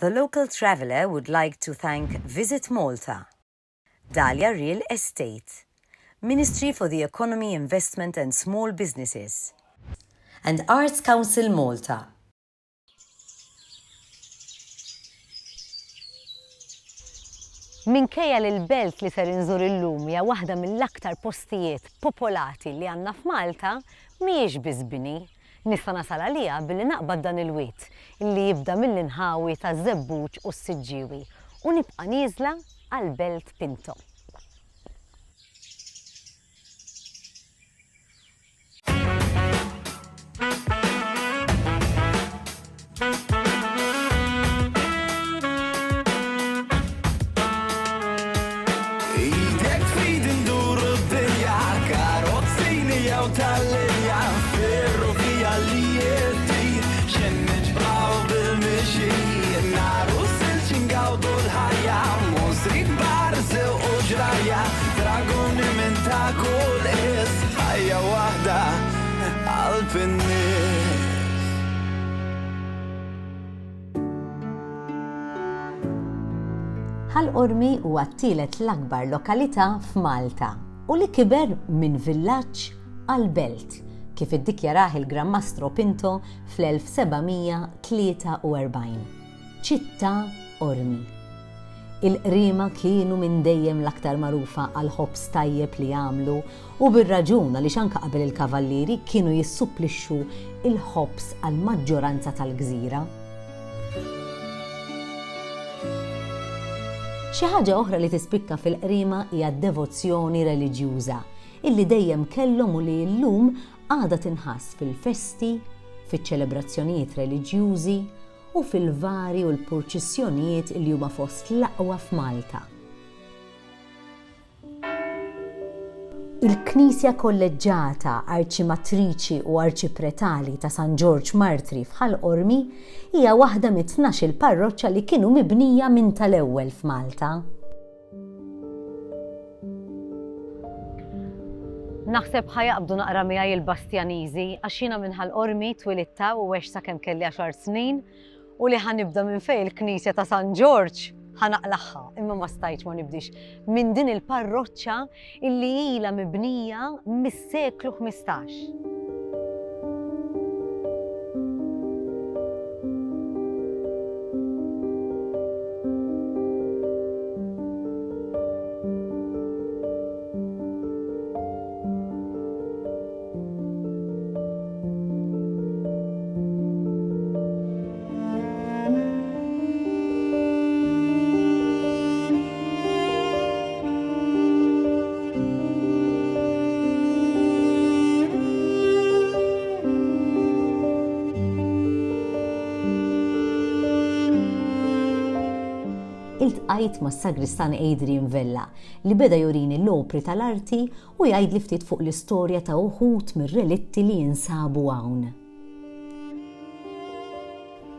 The local traveller would like to thank Visit Malta, Dahlia Real Estate, Ministry for the Economy, Investment and Small Businesses, and Arts Council Malta. Minkejja li l-belt li ser inżur illum hija waħda mill-aktar postijiet popolati li għandna f'Malta, mhijiex biss bini. Nista' nasal għaliha billi naqbad dan il-wied li jibda mill-inħawi taż-Żebbuġ u s-Siġġiewi u nibqa' nieżla għall-Belt Pinto. Idek tfid induru d-dinja, karozzini jew tal-linja, ferrovija li jittir, xen niġbraw bil-mixi, nar u silġ ingawdu l-ħajja, mostri kbar sew u ġrajja, dragoni minn ta' kull is, ħajja waħda qalb in-nies. Ħal Qormi huwa t-tielet l-akbar lokalità f'Malta u li kiber minn villaġġ għal belt, kif iddikjarah il-Gran Mastro Pinto fl-1743. Ċittà Qormi. Il-Qriema kienu minn dejjem l-aktar magħrufa għall-ħobż tajjeb li jagħmlu u bir-raġun għaliex anke qabel il-Kavallieri kienu jissupplixxu l-ħobż għall-maġġoranza tal-gżira. Xi ħaġa oħra li tispikka fil-Qriema hija d-devozzjoni reliġjuża illi dejjem kellhom u li llum għadha tinħass fil-festi, fiċ-ċelebrazzjonijiet reliġjużi u fil-vari u l-purċissjonijiet li huma fost l-aqwa f'Malta. Il-Knisja Kolleġġata Arċimatriċi u Arċipretali ta' San Ġorġ Martri f'Ħal Qormi hija waħda mit-tnax-il parroċċa li kienu mibnija minn tal-ewwel f'Malta. Naħseb ħa jaqbdu naqra miegħi il-Bastjaniżi għax jiena minn Ħal Qormi twilidt hawn u għext sakemm kelli għaxar snin u li ħa nibda minn fejn il-Knisja ta' San Ġorġ ħa naqlagħha imma ma stajtx ma nibdix minn din il-parroċċa illi ilha mibnija mis-seklu 15. Iltqajt mas-sagristan Adrian Vella li beda jurini l-opri tal-arti u jgħidli ftit fuq l-istorja ta' uħud mir-relitti li jinsabu hawn.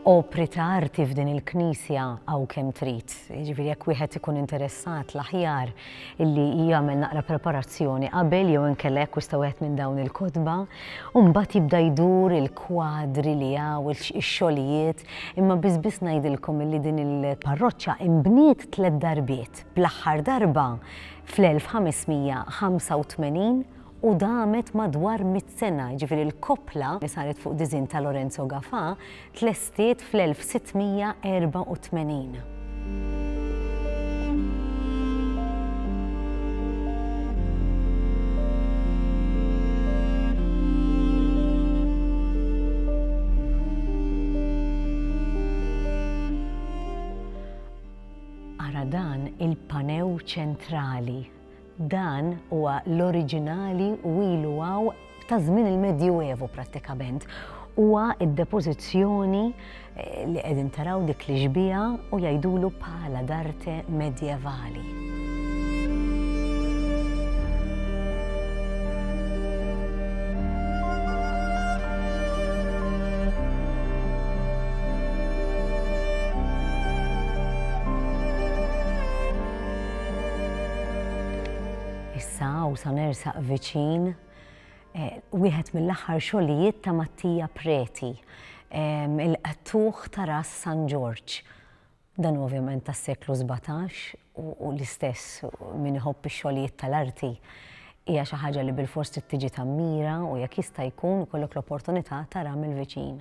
Opri ta' arti f'din il-knisja hawn kemm trid. Jiġifieri jekk wieħed ikun interessat l-aħjar illi jagħmel naqra preparazzjoni qabel jew inkella jakkwista wieħed minn dawn il-kotba u mbagħad jibda jdur il-kwadri li hawn, ix-xogħlijiet, imma biss biss ngħidilkom illi din il-parroċċa inbniet tlett darbiet, bl-aħħar darba fl-1585 u damet madwar mitt sena, jiġifieri l-koppla li saret fuq diżinn ta' Lorenzo Gafà tlestiet fl-1684. Ara dan il-panew ċentrali. Dan huwa l-oriġinali u ilu hawn ta' żmien il-Medjuevu prattikament. Huwa d-depożizzjoni li qegħdin taraw dik l-ixbieha u jgħidulu pala d'arte medjevali. Issa hawn sa nersaq viċin eh, wieħed mill-aħħar xogħlijiet ta' Mattia Preti, il-qtugħ ta' ras San Ġorġ. Dan hu ovvjament tas-seklu 17 u l-istess min iħobb ix-xogħlijiet tal-arti hija xi ħaġa li bilfors trid tiġi tammira u jekk jista' jkun ikollok l-opportunità tara mill-viċin.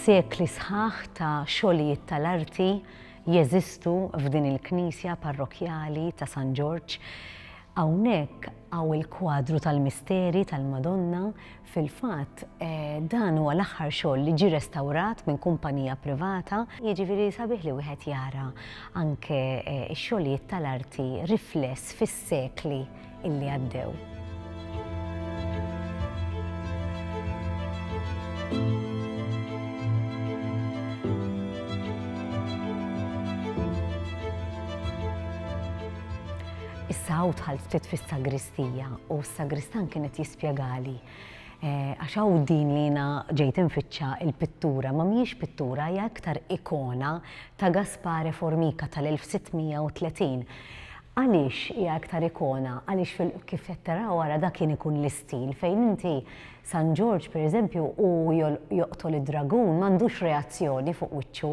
Sekli sħaħ ta' xogħlijiet tal-arti jeżistu f'din il-knisja parrokkjali ta' San Ġorġ. Hawnhekk hawn il-kwadru tal-misteri tal-Madonna. Fil-fatt, dan huwa l-aħħar xogħol li ġie restawrat minn kumpanija privata. Jiġifieri sabiħ li wieħed jara anke x-xogħlijiet tal-arti rifless fis-sekli illi għaddew. Issa hawn dħalt ftit fis-sagristija u s-sagristan kien qed jispjegali għax hawn din li jiena ġejt infittxa il-pittura, ma mhijiex pittura hija iktar ikona ta' Gaspare Formica tal-1630. Għaliex hija iktar ikona? Għaliex fil kif qed taraw ara dak kien ikun l-istil fejn inti San Ġorġ pereżempju hu joqtol id-dragun m'għandux reazzjoni fuq wiċċu.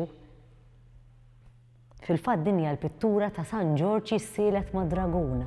Fil-fatt din hija l-pittura ta' San Ġorġ jissielet ma' dragun.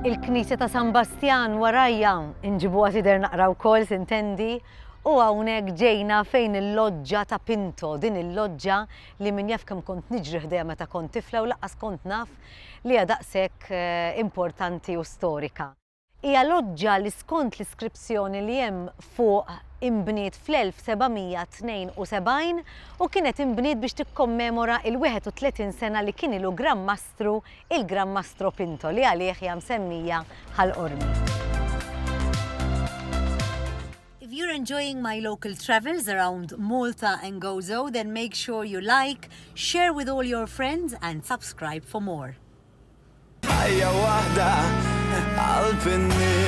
Il-Knisja ta' San Bastjan warajja inġibuha tidher naqra wkoll sintendi u hawnhekk ġejna fejn il-loġġa ta' Pinto, din il-loġġa li min jaf kemm kont niġri ħdejha meta kont tifla u lanqas kont naf li hija daqshekk importanti u storika. Hija loġġa li skont l-iskrizzjoni li hemm fuq inbniet fl-1772 u kienet inbniet biex tikkommemora il-31 sena li kien ilu Gran Mastru il-Gran Mastro Pinto li għalih hija msemmija Ħal Qormi. If you're enjoying my local travels around Malta and Gozo, then make sure you like, share with all your friends and subscribe for more. Ħajja waħda qalb in-nies.